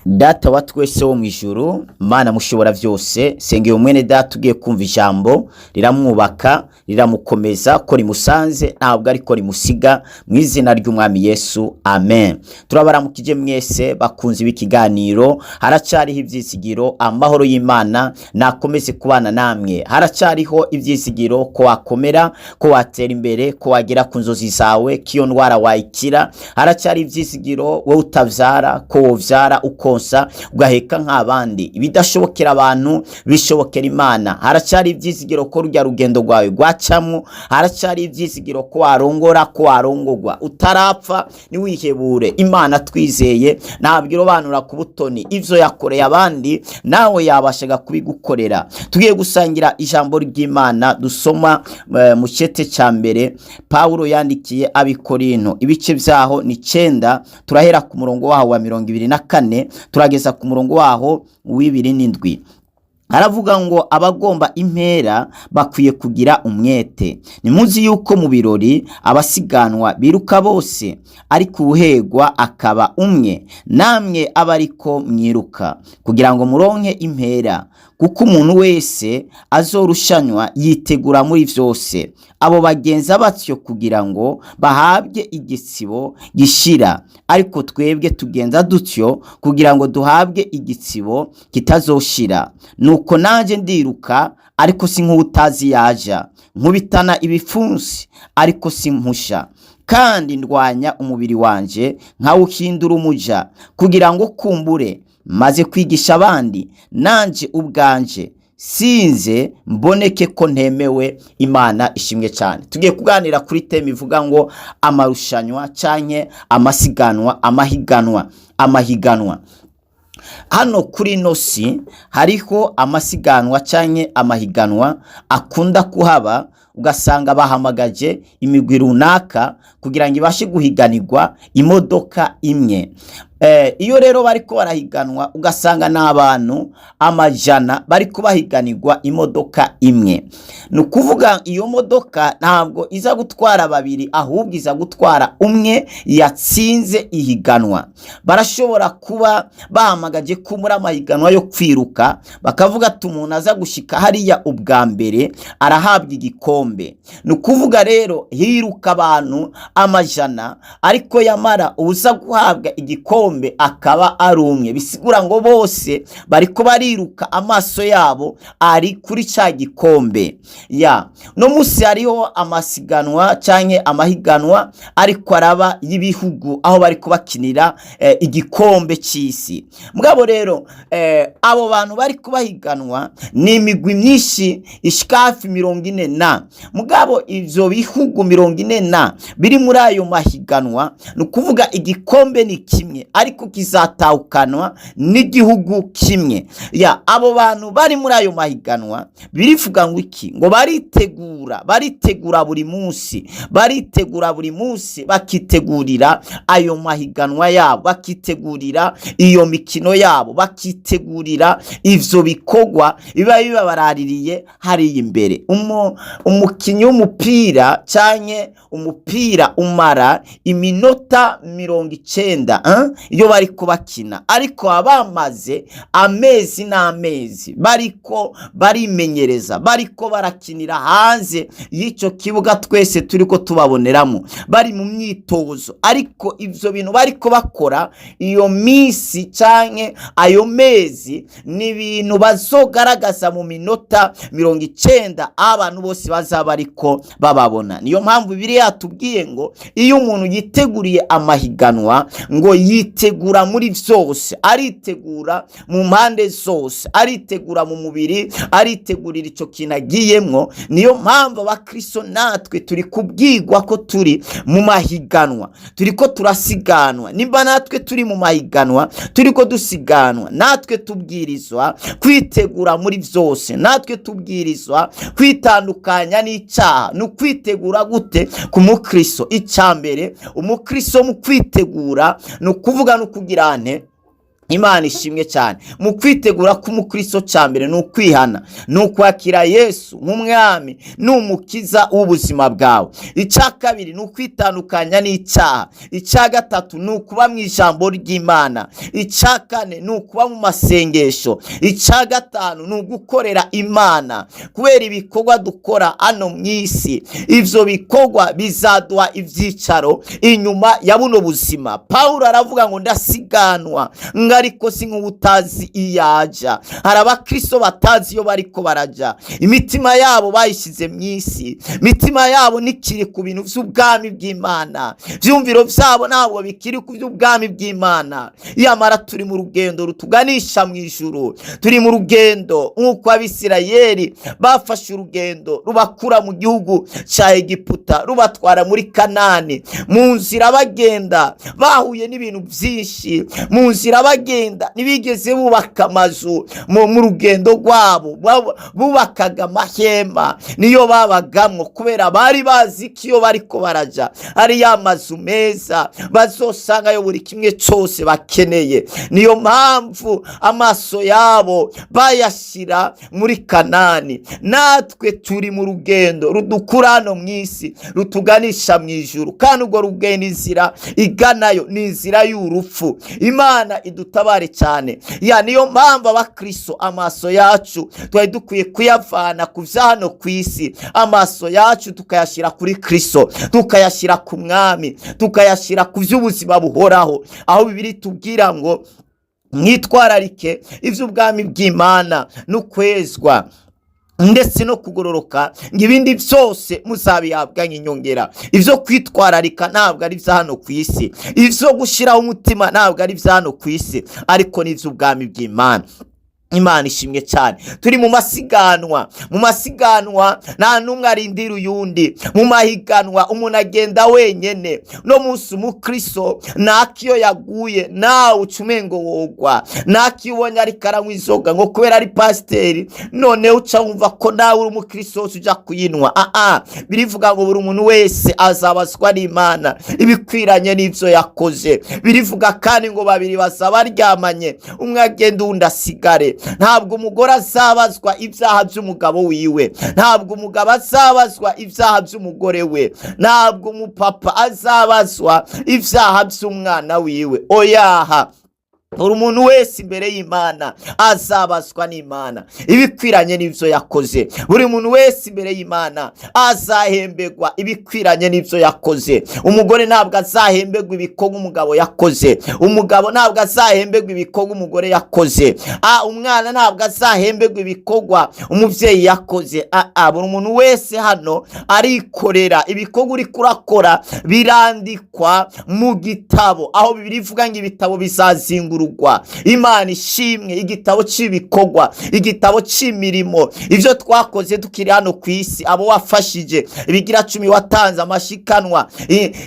Data wa twese wo mw'ijuru, Mana mushobora vyose, sengeye umwene data ugiye kumva ijambo riramwubaka, riramukomeza, ko rimusanze ntabwo ariko rimusiga, mu izina ry'umwami Yesu, amen. Turabaramukije mwese bakunzi b'ikiganiro Haracariho Ivyizigiro. Amahoro y'Imana nakomeze kubana namwe. Haracariho ivyizigiro ko wakomera, ko watera imbere, ko wagera ku nzozi zawe, ko iyo ndwara wayikira. Haracari ivyizigiro wowe utavyara ko wovyara, ukonsa, ugaheka nk'abandi. Ibidashobokera abantu bishobokera Imana. Haracari ivyizigiro ko rurya rugendo rwawe rwacamwo. Haracari ivyizigiro ko warongora, ko warongorwa utarapfa. Ntiwihebure. Imana twizeye ntabwo irobanura ku butoni. Ivyo yakoreye abandi nawe yabashaga kubigukorera. Tugiye gusangira ijambo ry'Imana dusoma mu cete ca mbere Pawulo yandikiye Abikorinto, ibice vyaho ni 9. Turahera ku murongo waho wa 24, turageza ku murongo waho w'27. Aravuga ngo abagomba impera bakwiye kugira umwete. Nimuzi yuko mu birori abasiganwa biruka bose, ariko uwuhegwa akaba umwe. Namwe aba ariko mwiruka kugira ngo muronke impera. Kuko umuntu wese azorushanywa yitegura muri vyose. Abo bagenza batyo kugira ngo bahabwe igitsibo gishira, ariko twebwe tugenza dutyo kugira ngo duhabwe igitsibo kitazoshira. Nuko nanje ndiruka, ariko si nk'utazi yaja, nkubitana ibipfunsi, ariko si mpusha, kandi ndwanya umubiri wanje nkawuhindura umuja, kugira ngo kumbure maze kwigisha abandi, nanje ubwanje sinze mboneke ko ntemewe. Imana ishimwe cyane. Tugiye kuganira kuri thème ivuga ngo amarushanywa canke amasiganwa, amahiganwa, amahiganwa. Hano kuri ino si hariho amasiganwa canke amahiganwa akunda kuhaba, ugasanga bahamagaje imigwi runaka kugira ngo ibashe guhiganirwa imodoka imwe. Iyo rero bariko barahiganwa, ugasanga ni abantu amajana bariko bahiganirwa imodoka imwe. Ni ukuvuga iyo modoka ntabwo iza gutwara babiri, ahubwo iza gutwara umwe yatsinze ihiganwa. Barashobora kuba bahamagaje ko muri amahiganwa yo kwiruka, bakavuga ati umuntu aza gushika hariya ubwa mbere arahabwa igikombe. Ni ukuvuga rero hiruka abantu amajana, ariko yamara uza guhabwa igikombe akaba ari umwe. Bisigura ngo bose bariko bariruka, amaso yabo ari kuri ca gikombe. Ya no musi hariho amasiganwa canke amahiganwa ariko araba y'ibihugu, aho bariko bakinira igikombe c'isi. Mugabo rero abo bantu bariko bahiganwa ni imigwi myinshi ishika hafi 40 na. Mugabo ivyo bihugu 40 na biri muri ayo mahiganwa, ni ukuvuga igikombe ni kimwe, ariko kizatahukanwa n'igihugu kimwe. Ya abo bantu bari muri ayo mahiganwa birivuga ngo iki? Ngo baritegura, baritegura buri munsi, baritegura buri munsi, bakitegurira ayo mahiganwa yabo, bakitegurira iyo mikino yabo, bakitegurira ivyo bikorwa biba bibabaraririye hariya imbere. Umukinyi w'umupira canke umupira umara iminota 90 iyo bariko bakina, ariko baba bamaze amezi n'amezi bariko barimenyereza, bariko barakinira hanze y'ico kibuga twese turiko tubaboneramo, bari mu myitozo. Ariko ivyo bintu bariko bakora iyo minsi canke ayo mezi ni ibintu bazogaragaza mu minota 90, aho abantu bose bazaba bariko bababona. Niyo mpamvu Bibiliya yatubwiye ngo iyo umuntu yiteguriye amahiganwa, ngo yitegura muri vyose, aritegura mu mpande zose, aritegura mu mubiri, aritegurira ico kintu agiyemwo. Niyo mpamvu abakristo natwe turi kubwirwa ko turi mu mahiganwa, turiko turasiganwa. Nimba natwe turi mu mahiganwa, turiko dusiganwa, natwe tubwirizwa kwitegura muri vyose, natwe tubwirizwa kwitandukanya n'icyaha. Ni ukwitegura gute ku mukristo? Icya mbere, umukristo mu kwitegura ni ukuvuga no kugira nte? Imana ishimwe cyane. Mu kwitegura k'umukristo, cya mbere ni ukwihana, ni ukwakira Yesu nk'umwami n'umukiza w'ubuzima bwawe. Icya kabiri ni ukwitandukanya n'icyaha. Icya gatatu ni ukuba mu ijambo ry'Imana. Icya kane ni ukuba mu masengesho. Icya gatanu ni ugukorera Imana, kubera ibikorwa dukora hano mu isi, ibyo bikorwa bizaduha ibyicaro inyuma ya buno buzima. Pawulo aravuga ngo: "Ndasiganwa ngo ariko si nk'ubutazi iyo ajya." Hari abakristo batazi iyo bariko barajya. Imitima yabo bayishyize mu isi, imitima yabo ntikiri ku bintu by'ubwami bw'Imana, ibyumviro byabo ntabwo bikiri ku by'ubwami bw'Imana. Yamara turi mu rugendo rutuganisha mu ijuru. Turi mu rugendo nk'uko Abisirayeli bafashe urugendo rubakura mu gihugu cya Egiputa rubatwara muri Kanani. Mu nzira bagenda bahuye n'ibintu byinshi. Mu nzira bagenda ntibigeze bubaka amazu. Mu rugendo rwabo bubakaga amahema, niyo babagamwo, kubera bari bazi ko iyo bariko baraja ari ya mazu meza bazosangayo buri kimwe cyose bakeneye. Niyo mpamvu amaso yabo bayashyira muri Kanani. Natwe turi mu rugendo rudukura hano mu isi rutuganisha mu ijuru, kandi urwo rugendo, inzira iganayo ni inzira y'urupfu. Imana idutabare cyane. Ya, niyo mpamvu abakristo amaso yacu twari dukwiye kuyavana ku bya hano ku isi, amaso yacu tukayashyira kuri Kristo, tukayashyira ku mwami, tukayashyira ku by'ubuzima buhoraho, aho Bibiliya itubwira ngo: "Mwitwararike iby'ubwami bw'Imana n'ukwezwa ndetse no kugororoka, ngo ibindi byose muzabihabwa nk'inyongera." Ibyo kwitwararika ntabwo ari ibya hano ku isi, ibyo gushyiraho umutima ntabwo ari ibya hano ku isi, ariko ni iby'ubwami bw'Imana. Imana ishimwe cyane. Turi mu masiganwa. Mu masiganwa nta n'umwe arindira uyundi. Mu mahiganwa umuntu agenda wenyene. No munsi umukristo nako iyo yaguye nawe uca umengo wogwa. Nako iyo ubonye ariko aranywa inzoga ngo kubera ari pasiteri, noneho uca wumva ko nawe uri umukristo wose uja kuyinywa. Aa, birivuga ngo buri muntu wese azabazwa n'Imana ibikwiranye n'ibyo yakoze. Birivuga kandi ngo babiri bazaba baryamanye, umwe agenda uwundi asigare. Ntabwo umugore azabazwa ibyaha by'umugabo wiwe, ntabwo umugabo azabazwa ibyaha by'umugore we, ntabwo umupapa azabazwa ibyaha by'umwana wiwe. Oyaha, buri muntu wese imbere y'Imana azabazwa n'Imana ibikwiranye n'ibyo yakoze. Buri muntu wese imbere y'Imana azahemberwa ibikwiranye n'ibyo yakoze. Umugore ntabwo azahemberwa ibikorwa umugabo yakoze, umugabo ntabwo azahemberwa ibikorwa umugore yakoze, umwana ntabwo azahemberwa ibikorwa umubyeyi yakoze. Buri muntu wese hano arikorera. Ibikorwa uri kurakora birandikwa mu gitabo, aho Bibiliya ivuga ngo ibitabo bizazingururwa. Imana ishimwe. Igitabo cy'ibikorwa, igitabo cy'imirimo, ibyo twakoze tukiri hano ku isi, abo wafashije, ibigira cumi watanze, amashikanwa,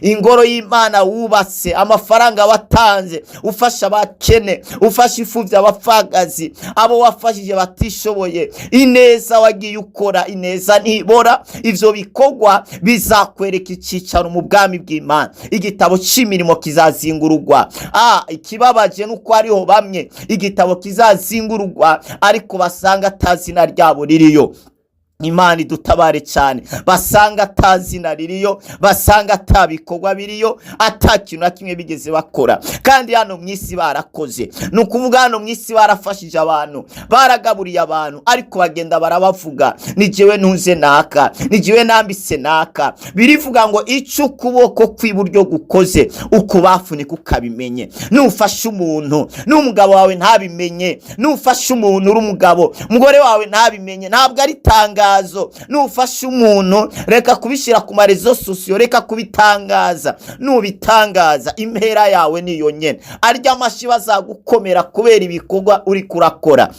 ingoro y'Imana wubatse, amafaranga watanze ufasha abakene, ufasha imfubyi, abapfakazi, abo wafashije batishoboye, ineza wagiye ukora, ineza ntibora. Ibyo bikorwa bizakwereka icyicaro mu bwami bw'Imana. Igitabo cy'imirimo kizazingururwa. Ikibabaje ni uko hariho bamwe igitabo kizazingururwa ariko basanga atazina ryabo ririyo. Imana idutabare cyane. Basanga atazina ririyo, basanga ata bikorwa biriyo, ata kintu na kimwe bigeze bakora, kandi hano mu isi barakoze. Ni ukuvuga hano mu isi barafashije abantu, baragaburiye abantu, ariko bagenda barabavuga: "Ni jyewe ntuze naka, ni jyewe nambitse naka." Birivuga ngo icyo ukuboko kw'iburyo gukoze ukubafu niko ukabimenye. Nufashe umuntu n'umugabo wawe ntabimenye, nufashe umuntu uri umugabo, umugore wawe ntabimenye, ntabwo ari itangazo. Nufashe umuntu, reka kubishyira ku ma réseaux sociaux, reka kubitangaza. Nubitangaza, impera yawe niyo nyene. Arya amashyi bazagukomera kubera ibikorwa uri kurakora,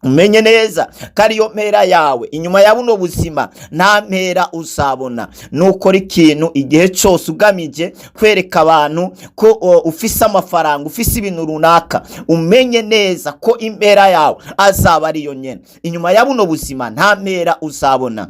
umenye neza ko ariyo mpera yawe. Inyuma ya buno buzima nta mpera uzabona. Nukora ikintu igihe cyose ugamije kwereka abantu ko ufise amafaranga, ufise ibintu runaka, umenye neza ko impera yawe azaba ariyo nyene. Inyuma ya buno buzima nta mpera uzabona.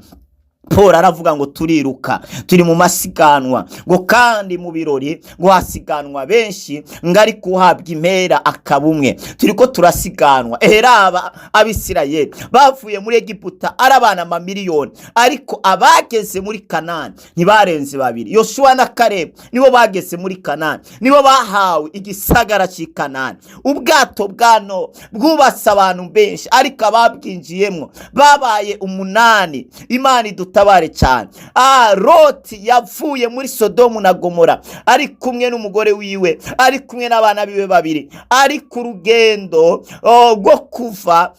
Paul aravuga ngo turiruka, turi mu masiganwa, ngo kandi mu birori ngo hasiganwa benshi, ngo ariko uhabwa impera akaba umwe. Turiko turasiganwa. Eheraba Abisirayeli bavuye muri Egiputa ari abana amamiliyoni, ariko abageze muri Kanani ntibarenze babiri. Yoshuwa na Karebu nibo bageze muri Kanani, nibo bahawe igisagara cy'i Kanani. Ubwato bwa Nowa bwubatse abantu benshi, ariko ababwinjiyemwo babaye 8. Imana idutabare cyane. Loti yavuye muri Sodomu na Gomora ari kumwe n'umugore wiwe, ari kumwe n'abana biwe babiri, ari ku rugendo rwo kuva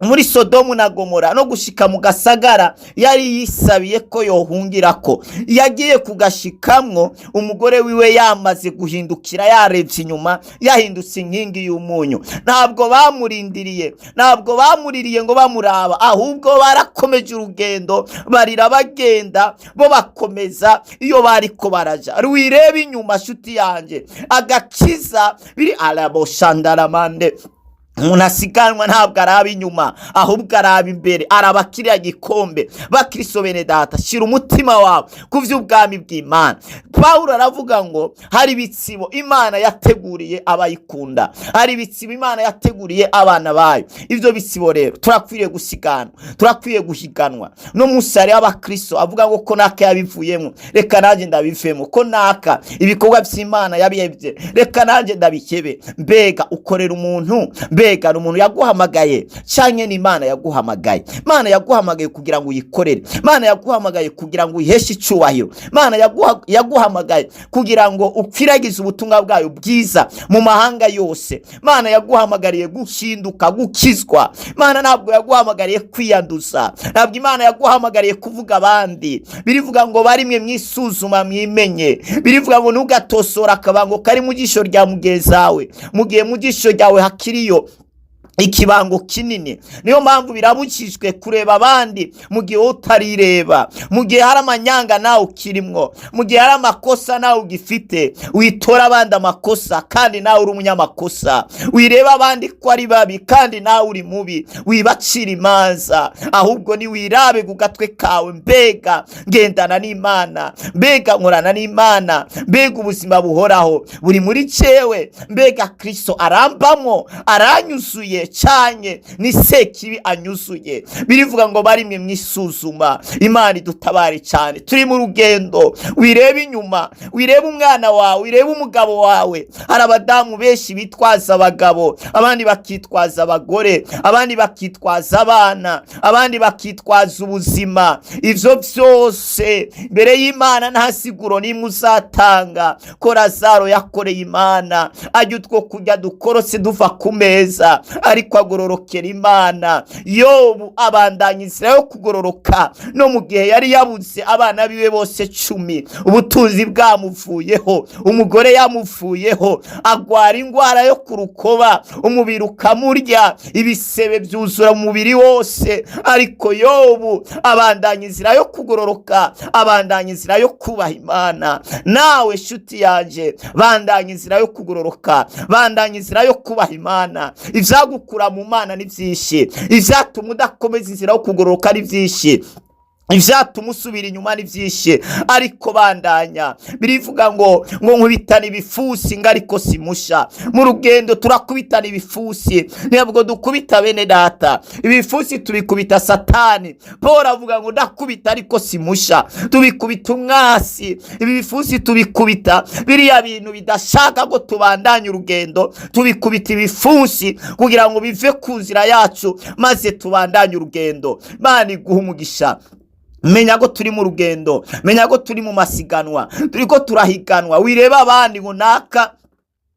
muri Sodomu na Gomora no gushika mu gasagara yari yisabiye ko yohungirako. Yagiye kugashikamwo umugore wiwe yamaze guhindukira, yarebye inyuma, yahindutse inkingi y'umunyu. Ntabwo bamurindiriye, ntabwo bamuririye ngo bamuraba, ahubwo barakomeje urugendo, barira bagenda, bo bakomeza iyo bariko baraja. Wirebe inyuma, shuti yanjye, agakiza biri araboshandaramande. Umuntu asiganwa ntabwo araba inyuma, ahubwo araba imbere, araba kiriya gikombe. Bakristo bene data, shyira umutima wawe ku by'ubwami bw'Imana. Pawulo aravuga ngo hari ibitsibo Imana yateguriye abayikunda, hari ibitsibo Imana yateguriye abana bayo. Ibyo bitsibo rero turakwiriye gusiganwa, turakwiye guhiganwa. No munsi hariho abakristo avuga ngo ko naka yabivuyemo, reka nanjye ndabivemo, ko naka ibikorwa by'Imana yabihebye, reka nanjye ndabikebe. Mbega ukorera umuntu? Mbega ni umuntu yaguhamagaye canke ni Imana yaguhamagaye? Imana yaguhamagaye kugira ngo uyikorere, Imana yaguhamagaye kugira ngo uyiheshe icubahiro, Imana yaguhamagaye kugira ngo ukwiragize ubutumwa bwayo bwiza mu mahanga yose. Imana yaguhamagariye guhinduka, gukizwa. Imana ntabwo yaguhamagariye kwiyanduza, ntabwo Imana yaguhamagariye kuvuga abandi. Birivuga ngo barimwe mwisuzuma mwimenye. Birivuga ngo ntugatosora akabango kari mu jisho rya mugenzi wawe mu gihe mu jisho ryawe hakiriyo ikibango kinini. Niyo mpamvu birabujijwe kureba abandi mu gihe wowe utarireba, mu gihe hari amanyanga nawe ukirimwo, mu gihe hari amakosa nawe ugifite. Witora abandi amakosa kandi nawe uri umunyamakosa, wireba abandi ko ari babi kandi nawe uri mubi, wibacira imanza, ahubwo niwirabe ku gatwe kawe. Mbega ngendana n'Imana? Mbega nkorana n'Imana? Mbega ubuzima buhoraho buri muri cewe? Mbega Kristo arambamwo, aranyuzuye cyane, ni sekibi anyuzuye? Birivuga ngo barimwe mwisuzuma. Imana idutabare cyane. Turi mu rugendo. Wirebe inyuma, wirebe umwana wawe, wirebe umugabo wawe. Hari abadamu benshi bitwaza abagabo, abandi bakitwaza abagore, abandi bakitwaza abana, abandi bakitwaza ubuzima. Ivyo byose mbere y'Imana nta siguro n'imwe uzatanga. Ko Lazaro yakoreye Imana, ajya utwo kurya dukorotse duva ku meza, ariko agororokera Imana. Yobu abandanya inzira yo kugororoka no mu gihe yari yabuze abana biwe bose 10, ubutunzi bwamuvuyeho, umugore yamuvuyeho, agwara indwara yo ku rukoba, umubiri ukamurya, ibisebe byuzura mu mubiri wose, ariko Yobu abandanya inzira yo kugororoka, abandanya inzira yo kubaha Imana. Nawe shuti yanje, bandanya inzira yo kugororoka, bandanya inzira yo kubaha Imana. Ivyagukura mu Mana ni vyinshi, ivyatuma udakomeza inzira yo kugororoka ni vyinshi, ivyatuma usubira inyuma ni vyinshi, ariko bandanya. Birivuga ngo nkubitana ibifusi ngo ariko simusha. Mu rugendo turakubitana ibifusi, ntabwo dukubita bene data, ibifusi tubikubita Satani. Paul avuga ngo ndakubita ariko simusha. Tubikubita umwasi, ibi bifusi tubikubita biriya bintu bidashaka ko tubandanya urugendo, tubikubita ibifusi kugira ngo bive ku nzira yacu maze tubandanye urugendo. Imana iguhe umugisha. Menya ko turi mu rugendo, menya ko turi mu masiganwa, turiko turahiganwa. Wireba abandi ngo naka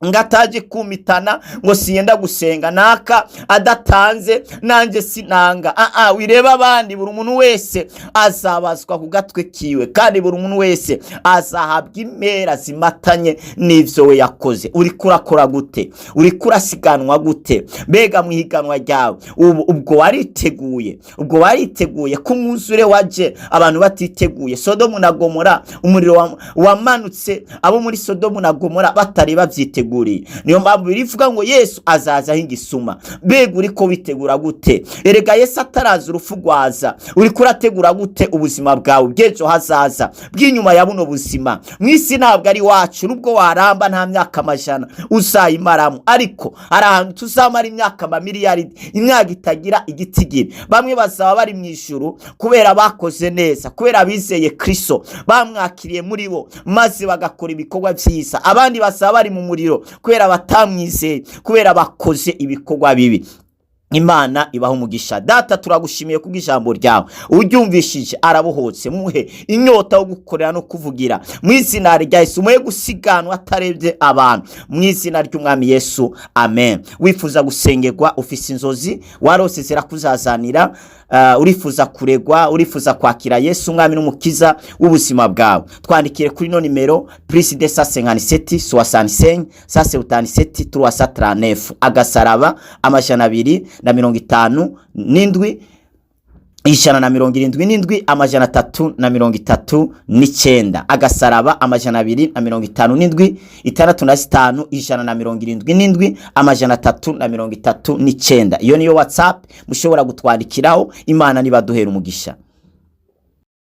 ngo ataje kumitana ngo siyenda gusenga, naka adatanze nanjye sinanga. Wireba abandi. Buri muntu wese azabazwa ku gatwe kiwe, kandi buri muntu wese azahabwa impera zimatanye n'ivyo we yakoze. Uriko urakora gute? Uriko urasiganwa gute? Mbega mu ihiganwa ryawe ubu ubwo wariteguye? Ubwo wariteguye ko umwuzure waje abantu batiteguye? Sodomu na Gomora, umuriro wamanutse abo muri Sodomu na Gomora batari bavyiteguye. yaduteguriye. Niyo mpamvu birivuga ngo Yesu azaza nk'igisuma. Mbega uriko witegura gute? Erega Yesu ataraza urupfu rwaza. Uriko urategura gute ubuzima bwawe bw'ejo hazaza, bw'inyuma ya buno buzima? Mu isi ntabwo ari iwacu. Nubwo waramba, nta myaka 100 uzayimaramo, ariko hari ahantu tuzamara imyaka amamiliyaridi, imyaka itagira igitigiri. Bamwe bazaba bari mu ijuru kubera bakoze neza, kubera bizeye Kristo, bamwakiriye muri bo, maze bagakora ibikorwa byiza. Abandi bazaba bari mu muriro kubera batamwizeye, kubera bakoze ibikorwa bibi. Imana ibaha umugisha. Data, turagushimiye kubw'ijambo ryawe. Uryumvishije arabohotse. Muhe inyota yo gukorera no kuvugira mu izina rya Yesu. Umuhe gusiganwa atarebye abantu, mu izina ry'Umwami Yesu, amen. Wifuza gusengerwa, ufise inzozi warose zirakuzazanira, urifuza kuregwa, urifuza kwakira Yesu Umwami n'Umukiza w'ubuzima bwawe, twandikire kuri no nimero +257 65 177 339, agasaraba 257 177 339, agasaraba 257 65 177 339. Iyo niyo WhatsApp mushobora gutwandikiraho. Imana nibaduhera umugisha.